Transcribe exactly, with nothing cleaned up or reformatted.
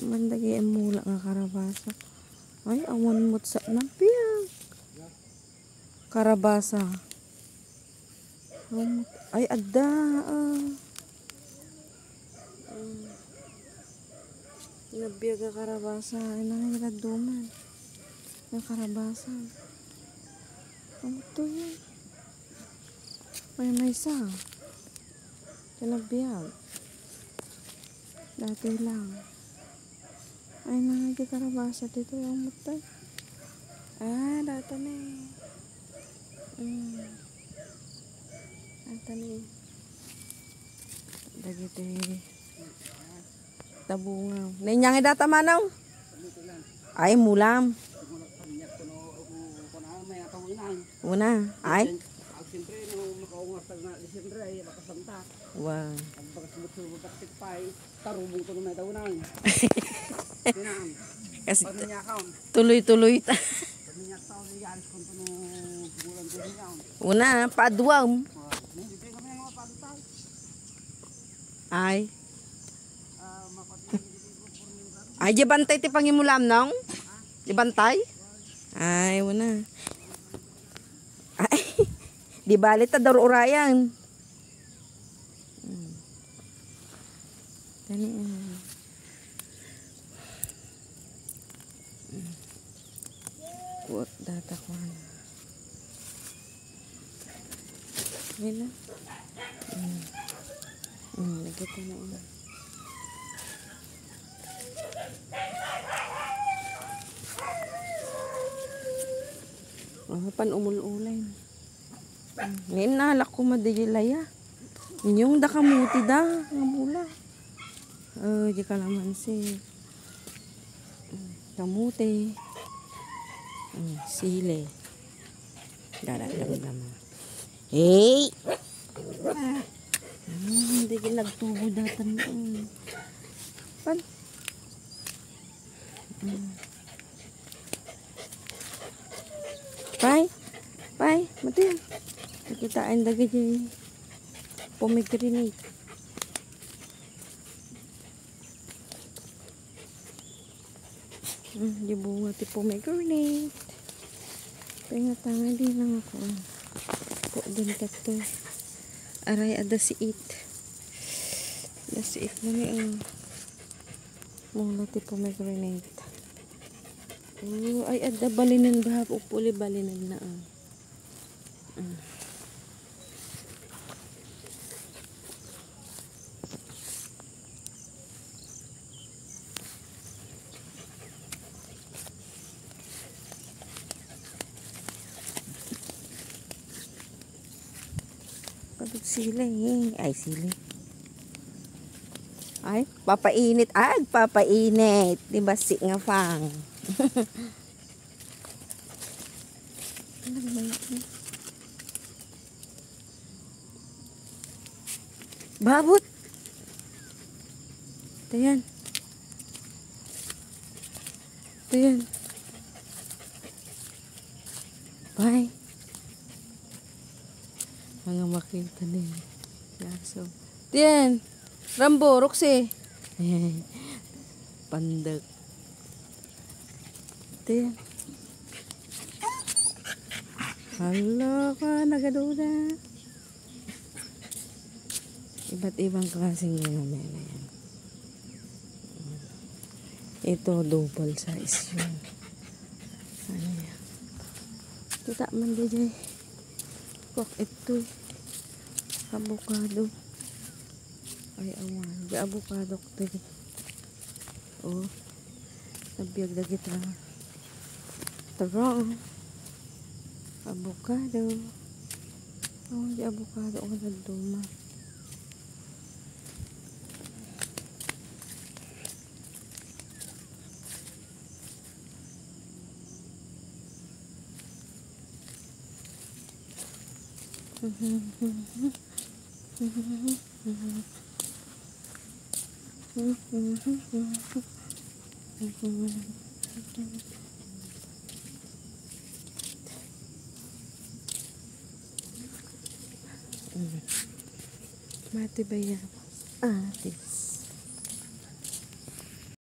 Mandagi ay mula nga karabasa. Ay, awan met sa nabiag. Karabasa. Um, ay, adda. Ah. Um, nabiag nga karabasa. Ay, nangay nagduman. Nga karabasa. Ano to yun? May maysa. Tinabiag. Dati lang. Ay, nangay karabasa dito yung mutay. Ah, data na eh. Mm. Data na eh. Dagiti tabungaw. Nainyang data manaw? Ay, mulam. Una. Ay. Siyempre, no, makaungas na Disyembre, ay, makasanta. Wow. Ang bagas mo sa batik pa, eh. Tarubong to na may taon na, eh. Kasi tuloy-tuloy ta. Una, paduam. Ay. Ay, di bantay ti pangimulam, nong? Di bantay? Ay, wala. Ay, di bali ta dur-urayan. Hmm. Tani, ah. Hmm. Kuot data ko, ano. Ayan na. Hmm. Hmm, lagyan ko na, oh. Ah, pan umul-ulay. Ngayon, nalak ko madigi laya. Inyong da kamuti da, nga mula. Oh, di kalamansi. Kamuti. Mm, sili. Dara, dara, dara. Hey! Ah, hindi ka nagtubo datan. Mm. Pan? Mm. Pay, pay, mati. Nakitaan dagiti pomegranate. Hmm, di bunga ti pomegranate. Kaya nga tanga di lang ako. Ko din kato. Aray, ada si it. Ada si it na ni, oh. Mula ti pomegranate. Oh, ay, adda balinen, bahag upuli balinen na, ah. Mm. Kapag sili, eh. Ay, sili. Ay, papainit. Ay, papainit. Di ba, si nga pang? Babot. Ito yan. Ito yan. Bye. Mga makita ni Yaso. Ito yan. Rambo, Roxy. Pandak. Ito yan. Hala ka, nagaduda. Iba't ibang klaseng gumamela yan. Ito, double size yun. Ano yan? Kita man di jay. Kok ito eh. Avocado. Ay, awan. Di avocado ko tayo. Oh. Nagbiag na kita. Tara. Avocado. Oh, di avocado. Oh, nagduma. Mati ba yan? Atis.